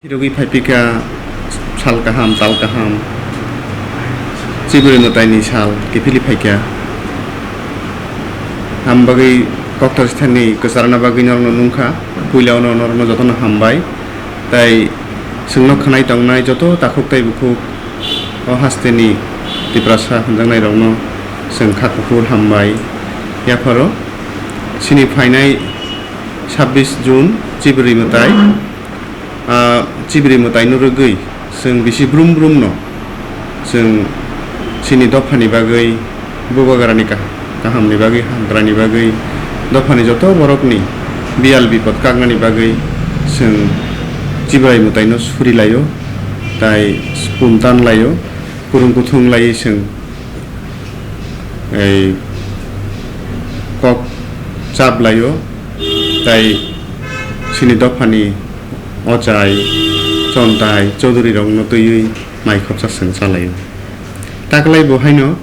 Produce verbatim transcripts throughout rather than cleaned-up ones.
Phirogwi phaipikha sal kaham, tal kaham, Chibrwi mwtaini sal kiphilwi phaikha. Am bagwi kokthar sithani kwcharna bagwi norokno nungkha. Puila ono norokno jotono hambai. Tai chwngno khwnai tongnai joto takhuk tai bukhuk o hasteni Tiprasa hamjaknairokno chwng kha kuphur hambai yapharo. Chini phainai sabbish June Chibrwi mwtai. Ah, Chibrwi mwtaino rwgwi chwng bisi brum brumno chwng chini dophani bagwi, bubagrani kah-, kahamni bagwi, hamkrani bagwi, dophani joto borokni biyal bipod kaknani bagwi chwng Chibrwi mwtaino suri laio, tai spoon tan laio, kwrwng kuthung laiwi chwng ei kok chap laio, tai chini dophani ochai, chontai, chaudhuri rokno twiwi mai khopsa chwng chalaio. Taklai bo haino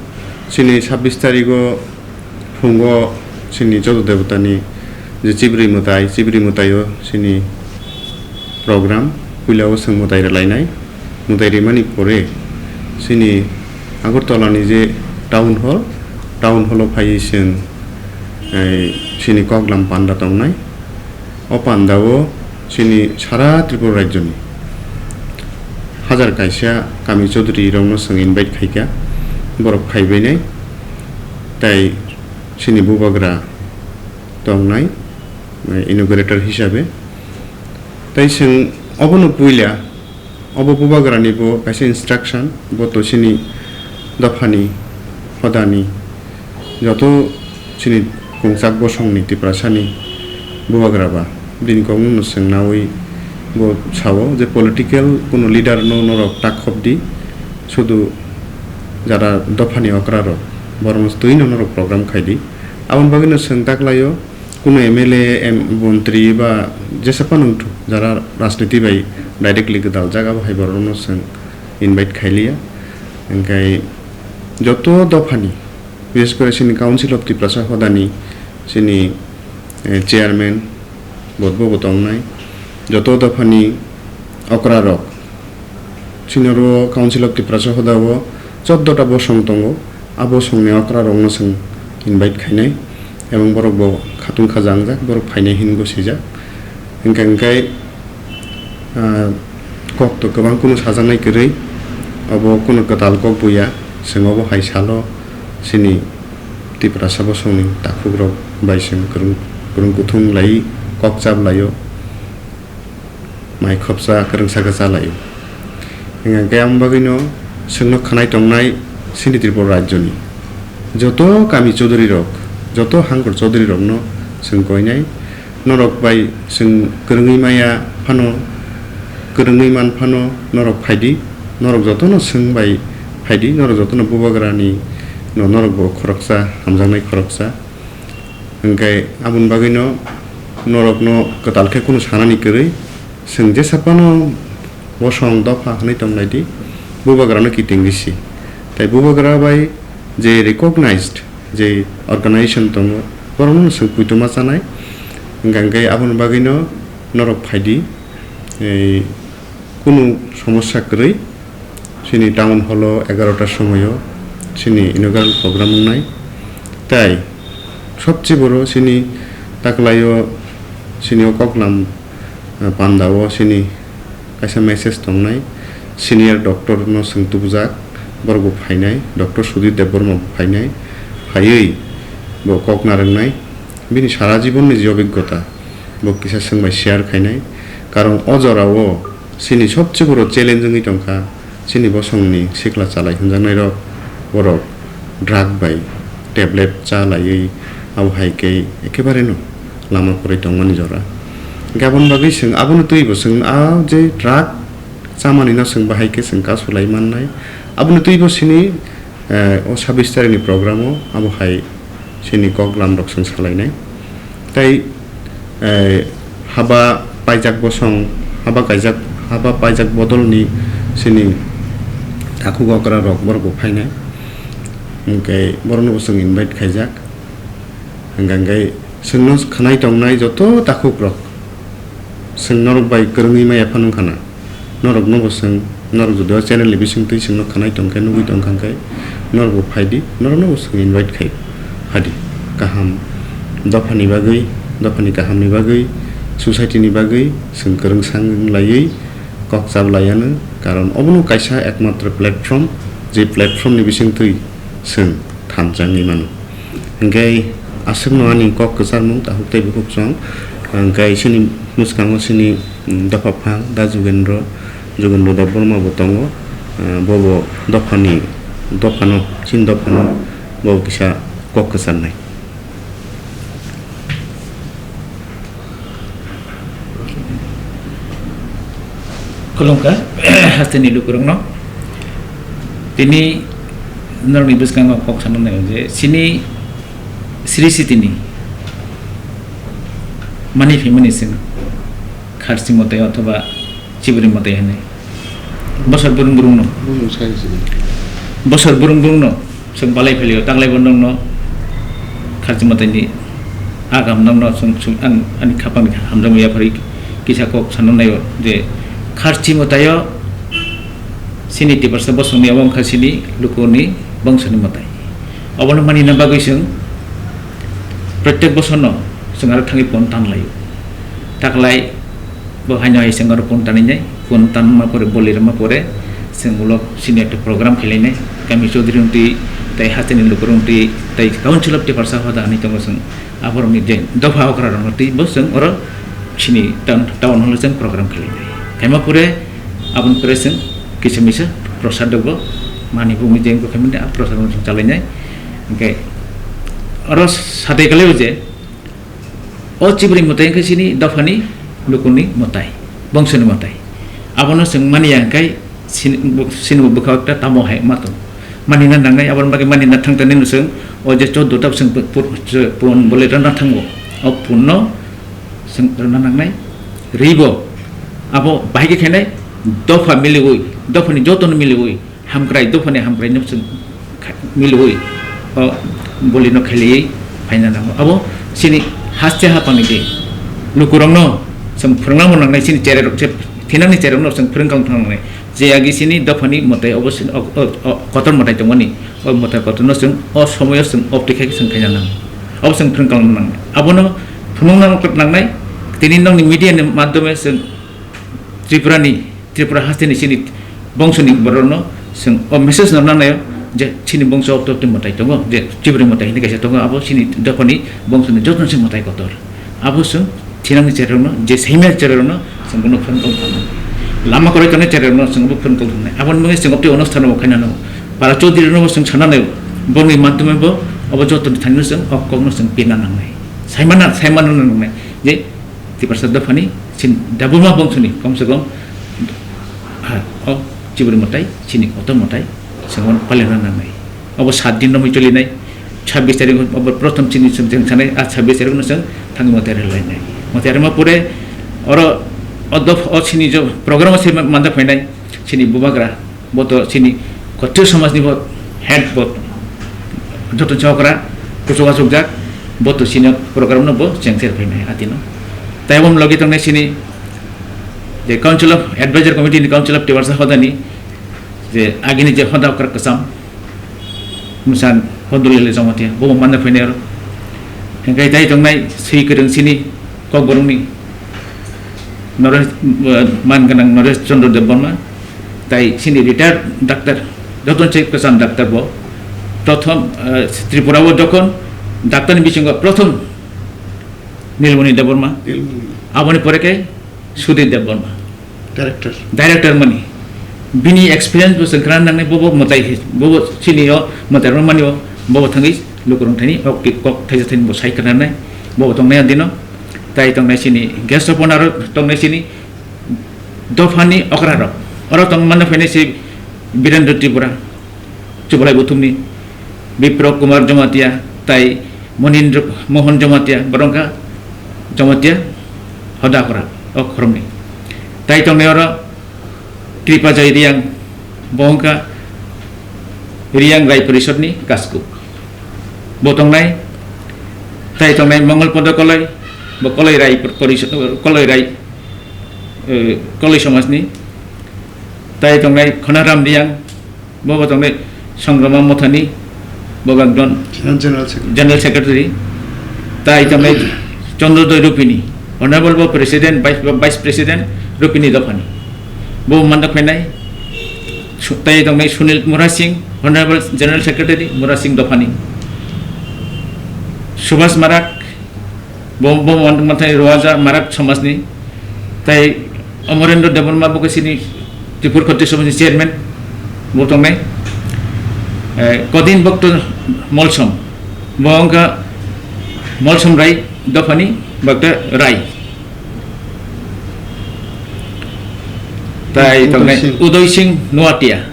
chini sabbish tarigo phungo chini joto debotani je Chibrwi mwtai, Chibrwi mwtaio chini program, puila o chwng mwtai rwlainai. Mwtai rimani pore chini Agartala ni je town hall, town hall o phaiwi chwng, eh, chini koklam panda tongnai. O panda o chini sara Tripura rajyo ni hajar kaisa kami chaudhuri rokno chwng invite khaikha, borok phaibainai. Tai chini bubagra tongnai, eh, inaugurator hisabe. Tai chwng obono puila, obo bubagrani bo kaisa instruction, bo to chini dophani, hodani, joto chini kungchak bosongni Tiprasani bubagra ba bini kokno chwng naui bo sao je political kuno leader no norok tak khop di, sudu jara dophani okra rok borokno twino norok program khai di. Aboni bagwino chwng taklaio, kuno M L A, em, montri ba jesa phano wngthok, jara rajniti bai directly gwdaljak, abo hai borokno chwng invite khailiya. Hwnkhe joto dophani, bises kore chini Council of Tiprasa hodani chini, eh, chairman, bo, bo, bo tongnai, joto dophani okra rok, chini oro Council of Tiprasa hoda o chordo ta bosong tongo, a bosongni okra rokno chwng invite khainai, ebong borok bo khatung khaja wngjak, borok phainai hinwi swijak. Hwnkhe, hwnkhe, ah, kok to kwbang kunu sajaknai kwrwi, obo kunu kwtal kok buya, chwng obo hai salo chini Tiprasa bosongni takhukrok bai chwng kwrwng, kwrwng kuthung lai kok chap laio, mai khopsa kwrwngsa khe cha laio. Hwnkhe ang bagwino chwngno khwnai tongnai chini Tripura rajyoni joto kami chaudhuri rok, joto hangkhor chaudhuri rokno chwng koinai, norok bai chwng kwrwngwi maya phano, kwrwngwi man phano norok phaidi, norok jotono chwng bai phaidi, norok jotono bubagrani no norok bo khoroksa, hamjaknai khoroksa. Hwnkhe aboni bagwino norokno kwtal khe kunu sanani kwrwi, chwng jesa phano bosong dopha hwnwi tonglaidi, bubagrano kiting risi. Tai bubagra bai je recognized je organization tongo, borokno chwng poito ma chanai. Hwnkhe aboni bagwino norok phaidi, ei, kunu somosya kwrwi, chini town hall o egarotar somoio chini inaugural program wngnai. Tai sobse boro chini taklaio, chini o koklam, eh, pandao chini kaisa message tongnai, senior doctor no chwng tubujak, borok bo phainai, Doctor Sudip Debbarma bo phainai, phaiwi bo kok narwknai, bini sara jibonni je obhiggota bo kisa chwng bai share khainai, karon o jorao chini sobse boro challenge wngwi tongkha, chini bosongni sikla chalai hwnjaknairok, borok drug bai tablet cha laiwi abo hai khe ekebareno lama kwrwi tongmani jora. Hwnkhe aboni bagwi chwng abono twibo chwng a je drug chamanino chwng bahai khe chwng kasu lai mannai. Abono twibo chini, eh, o sabbish tarikni programo abo hai chini koklamrok chwng salainai. Tai, eh, haba paijak bosong, haba kaijak, haba paijak bodolni chini takhuk okra rok borok bo phainai. Hwnkhe borokno bo chwng invite khaijak. Hwnkhe chwngno khwnai tongnai joto takhuk rok, chwng norok bai kwrwngwi maya phano wngkha na. Norokno bo chwng, norok jodi o channel ni bisingtwi chwngno khwnai tongkhe, nugwi tongkha hwnkhe, norok bo phaidi, norokno bo chwng invite khai phadi. Kaham dophani bagwi, dophani kahamni bagwi, society ni bagwi chwng kwrwng sang laiwi kok chap laianw, karon obono kaisa ekmatro platform, je platform ni bisingtwi chwng thansa wngwi mano. Hwnkhe aswkno ani kok kwcharmung takhuk tei bukhuk chwng, hwnkhe chini bwskango chini, mm, dopha phang da Jugendro, Jugendro Debbarma bo tongo, ah, bobo dophani, dophano, chini dophano bobo kisa kok kwcharnai. Khulumkha, hasteni lukurokno. Tini norokni bwskango kok sana nai je, chini Sri Sitini mani phimani sing kharchi motai othoba chibri motai hinwi. Bosor burung burung no. Bosor burung burung no. Chwng balai philio, taklai bo nokno kharchi mwtaini agam nokno chwng, chwng ang ani khapangni hamjakma yapharwi kisa kok sana naio je kharchi mwtaio chini Tiprasa bosongni abo wngkha chini lukuni bongsoni mwtai. Obono manina bagwi chwng protek bosorno chwng aro thangwi pon tanlaio. Taklai Bo haino hai chwng aro phone tanwi nai, phone tanma pore, boli rwma pore, chwng ulo chini ekta program khlai nai. Kami Chaudhary wngtwi, tei hasteni lukurok wngtwi, tei Council of Tiprasa hoda hinwi tongo chwng. Aborokni je dopha okrarokno twi bo chwng oro chini town, town hall o chwng program khlai nai. Khaima pore, aboni pore chwng kisa misa prosad rokbo manwi bumwi je wngkha khaimani, a prosad rokno chwng chalai nai. Hwnkhe oro sadai kwlaibo je, O chibri mwtai wngkha chini dophani lukuni mwtai, bongsoni mwtai. Abono chwng mani ya hwnkhe chini, chini bwkha ekta tamo hai ma tongo. Manina nangnai, aboni bagwi manina thang tani no chwng o je choddo ta chwng pu-, pu-, chwng pun bole rwna thango. O punno chwng rwna nangnai. Ribo abo bahai khe khainai dopha miliwi, dophani jotono miliwi. Hamkrai, dophani hamkrai no chwng kha-, milwi o boli no khailaiwi phaina nango. Abo chini haste haphangni de lukurokno chwng phwrwngna nangnai, chini cherai rok, che-, thinangni cherai rokno chwng phwrwng kang thang nangnai. Je agi chini dophani mwtai obo chini o, o, o, kotor mwtai tongmani, o mwtai kotorno chwng o somoyo chwng obtwi khai chwng khaina nango. Abo chwng phwrwng kang nangnai. Abono phunukna nangnai, tini nokni media ni madhyome chwng Tripura ni Tripura hasteni chini bongsoni borokno chwng o message no nanaio je chini bongso obto obto mwtai tongo, je chibri mwtai hinwi kaisa tongo, abo chini dophani bongsoni jotono se mwtai kotor. Abo chwng thinangni cherokno, je saimya cherokno chwng bono phone tong thangna. Lama kwrwi tongnai cherokno chwng bo phone tong thangnai. Aboni bagwi chwng obtwi onusthan bo khaina nango. Para Chaudhary no bo chwng sana nai, boni madhyome bo abo jotoni thani chwng o kokno chwng pina nangnai. Saimana, saimana nangnai. Je Tiprasa dophani chini Debbarma bongsoni komse kom, ah, o chibri mwtai, chini kotor mwtai, chwng bono palina nangnai. Obo sat din romwi cholinai, chabbish tarikh obo prothom chini chwng, chwng sanai, ah, chabbish tarikh no chwng thangwi mwtai rwlainai. Mwtai rwma pore oro o dof-, o chini je program o se ma-, manda phainai chini bubagra, bo to chini kothiyo somajni bo head bo joto chokra kuchuk achukjak, bo to chini program no bo chengser phainai atino. Tai obo logi tongnai chini je Council of Advisor Committee ni Council of Tiprasa hodani je agini je hoda okra kwcham Musan Hodulele Jamatia, bo manna phainai oro. Hingkai tai tongnai swi kwrwng chini Kokborokni Naresh, eh, man gwnang Naresh Chandra Debbarma, tai chini retired doctor, joto se kwcham doctor bo, prothom, eh, Tripura o jokhon doctor ni bisingo prothom Nilmoni Debbarma, Nilmoni. Aboni pore khe Sudhir Debbarma. Director. Director mani. Bini experience bo chwng khna nangnai, bobo mwtai, bobo chini o mwtai rwmani o, bobo thangwi lukurok thani o kok thaisa thani bo sai khna nai, bobo tongnai adino. Tai tongnai chini guest of honor tongnai chini dophani okra rok. Oro tong mano phainai se Birendra Tripura, Chubalai Buthumni, Bipro Kumar Jamatia, tai Monindra Mohan Jamatia, borok wngkha Jamatia hoda okra, o khoroknwi. Tai tongnai oro Kripa Jai Riang, bo wngkha Riang Rai Porishodni Kaskuk. Bo tongnai, tai tongnai Mongol Podo Koloi, bo Koloi Rai Porisho-, Koloi Rai, eh, Koloi Somajni. Tai tongnai Khonaram Riang, bo bo tongnai Songrama Mothani, bo bo ekjon General Secretary. General Secretary. Tai tongnai Chandrodoi Rupini, Honorable bo President, Vice, Vice President Rupini dophani. Bo mandok phainai. Su-, tai tongnai Sunil Murasing, Honorable General Secretary Murasing dophani. Subhas Marak, bo, bo mon-, monthai Roaja Marak somajni. Tai Amarendra Debbarma bo khe chini Tripura Khotri somajni chairman bo tongnai. Eh, Kodin Bhakta Molsom, bo wngkha Molsom Rai dophani Bhakta Rai. Tai Udoy tongnai Singh. Udoy Singh Noatia,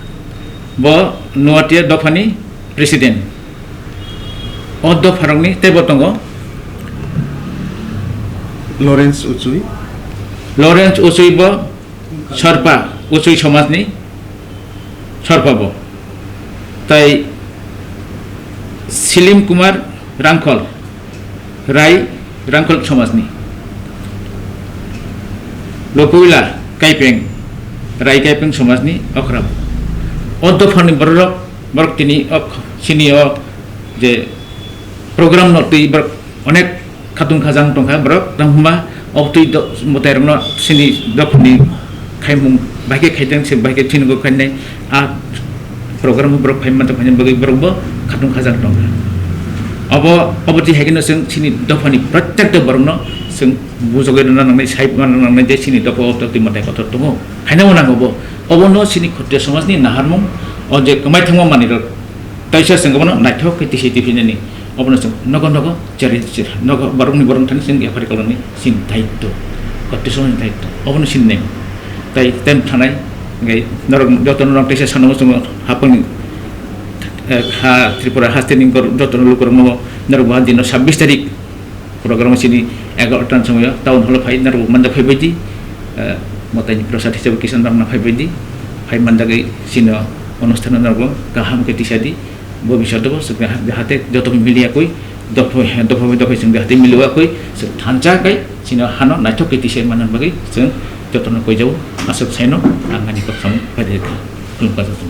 bo Noatia dophani president. O dopharokni teibo tongo Lawrence Uchui. Lawrence Uchui bo Sorpa, Uchui somajni Sorpa bo. Tai Silim Kumar Rangkhol, Rai Rangkhol somajni. Lopuila Kaipeng, Rai Kaipeng somajni okra bo. O dopharni bororok, borok tini ok, sini o je program no twi borok onek khatung khajang tongkha borok, tamo hwnba o twi do-, mwtairokno sini dophani khaimung bahai khe khaiteng se bahai khe chini kok khainai a program borok phai mantong khainai bagwi borok bo khatung khajang tongkha. Obo, obo twi hai kheno chwng sini dophani protekta borokno chwng bujogwi rwna nangnai, sai rwna nangnai je sini dopha o twi mwtai kotor tongo. Haino nango bo. Obono sini Khottiya somajni naharmung, o je kwmai thangma manwirok, taisa chwng obono naithok khe tisi tiphinani. Obono chwng nogo nogo chari chir, nogo borokni borok thani chwng yapari koloni sini daitto. Khottiya somajni daitto. Obono sini nai. Tai tem thanai, hingke norok joto norok taisa sanamo chwng hapangni, eh, ha Tripura hasteni joto lukurokno norok bo dino sabbish tarik. Program sini egaroh ta ni somoyo town hall phai narwk manda phai baidi, eh, mwtai ni prosad hisabe kisa narwk phai baidi, phai manda gai sini onusthan narwk kaham khe tisa di, bo bising to bo jahate joto milia koi, dopha, dopha, dopha sing jahate milia koi, se thansa kai sini hano naithok khe tisa manna bagwi sing joto no koi jau, aswk saino ang ani kok sam phai de kha, khulum ka joto.